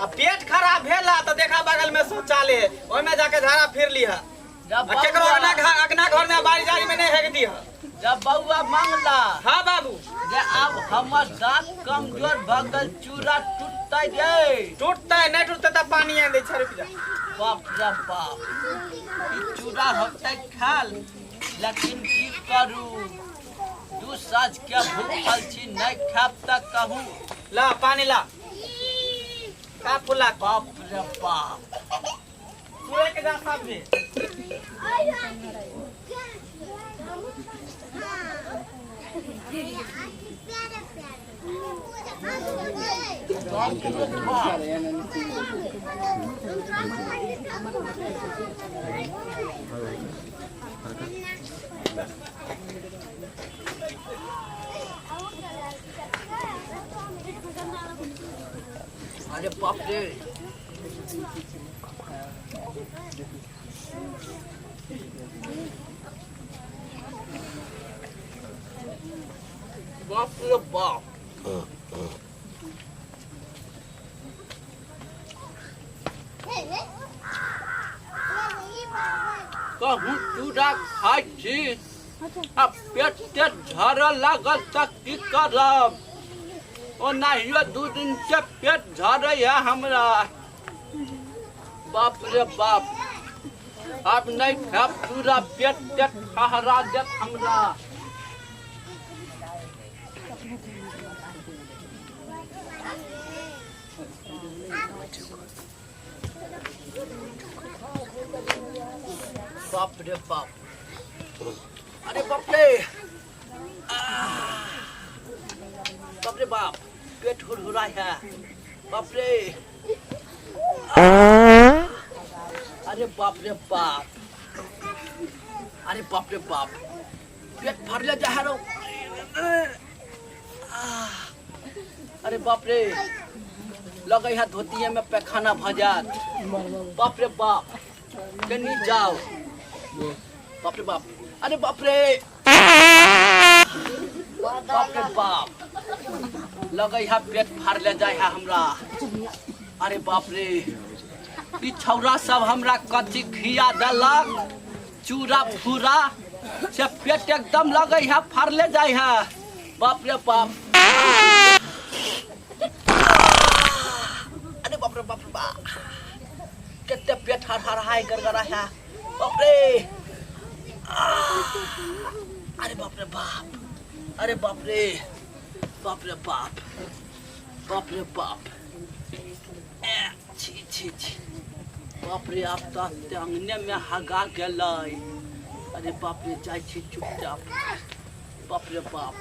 आ पेट खराब भेल तऽ देखा बगल में शौचालय है, ओहिमे जाके झाड़ा फिर लिह। जब आ केकरो बौआ अगना घर, अगना घर में बाड़ी झाड़ी में नहीं हेक दिह। जब बौआ मांगला हाँ बाबू, जे आब हमर दांत कमजोर भऽ गेल, चूड़ा टूटतै रे। टूटतै नहीं टूटतै तऽ पानी आनि दै छै, रुकि जा। बाप रे बाप, ई चूड़ा होतै खाल, लेकिन की करू, दू साँझ के भूखल छी, नहीं खायब तऽ कहू। ला पानी ला, का फुला। बाप रे बाप, पूरे के जा सब्जी। बाप रे बाप। अरे बाप रे, बाप रे बाप। कहूँ चूड़ा खाइ छी आ पेट तेट झरऽ लागल तऽ की करब? ओनाहियो 2 दिन से पेट झरैया हमरा। बाप रे बाप, आब नहीं खायब चूड़ा, पेट तेट ठहरा देत हमरा। बाप रे बाप, अरे बाप रे, बाप रे बाप, पेट हुरहुरा है। बाप रे, अरे बाप रे बाप, अरे बाप रे बाप, पेट फटले जा है। अरे बाप रे, लगे है धोतिये में पैखाना भऽ जायत। बाप रे बाप, कनी जाओ। बाप रे बाप, अरे बाप रे, बाप रे बाप, लगे है पेट फाड़ले जाय है हमरा। अरे बाप रे, ई छौरा सब हमरा कथी खिया देलक, चूड़ा फूरा से पेट एकदम लगे है फाड़ले जाय है। बाप रे बाप, अरे बाप रे बाप रे बाप, कते पेट हर है, गड़गड़ा है। बाप रे, अरे बाप रे बाप, अरे बाप रे, बाप रे बाप, बाप रे बाप, ए छी छी छी, बाप रे, आब तऽ अंगने में हगा गेलै। अरे बाप रे, जाइ छी चुपचाप। बाप रे बाप।